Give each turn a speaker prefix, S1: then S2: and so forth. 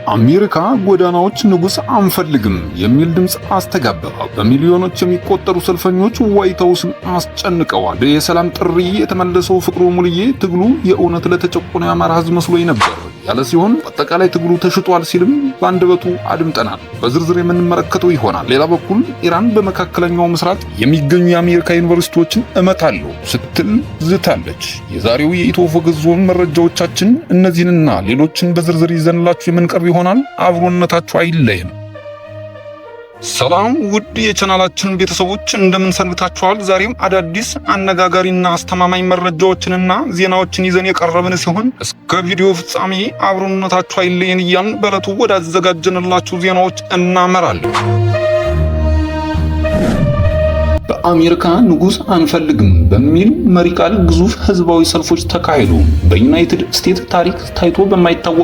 S1: በአሜሪካ ጎዳናዎች ንጉሥ አንፈልግም የሚል ድምፅ አስተጋባ። በሚሊዮኖች የሚቆጠሩ ሰልፈኞች ዋይት ሀውስን አስጨንቀዋል። የሰላም ጥሪ የተመለሰው ፍቅሩ ሙልዬ ትግሉ የእውነት ለተጨቆነው የአማራ ሕዝብ መስሎኝ ነበር ያለ ሲሆን አጠቃላይ ትግሉ ተሽጧል ሲልም በአንደበቱ አድምጠናል። በዝርዝር የምንመለከተው ይሆናል። ሌላ በኩል ኢራን በመካከለኛው ምስራቅ የሚገኙ የአሜሪካ ዩኒቨርሲቲዎችን እመታለሁ ስትል ዝታለች። የዛሬው የኢትዮ ፎከስ ዞን መረጃዎቻችን እነዚህንና ሌሎችን በዝርዝር ይዘንላችሁ የምንቀርብ ይሆናል። አብሮነታችሁ አይለይም። ሰላም ውድ የቻናላችን ቤተሰቦች፣ እንደምን ሰንብታችኋል? ዛሬም አዳዲስ አነጋጋሪና አስተማማኝ መረጃዎችንና ዜናዎችን ይዘን የቀረብን ሲሆን እስከ ቪዲዮ ፍጻሜ አብሮነታችሁ አይለየን እያልን በዕለቱ ወዳዘጋጀንላችሁ ዜናዎች እናመራለን። በአሜሪካ ንጉሥ አንፈልግም በሚል መሪ ቃል ግዙፍ ህዝባዊ ሰልፎች ተካሄዱ። በዩናይትድ ስቴትስ ታሪክ ታይቶ በማይታወቅ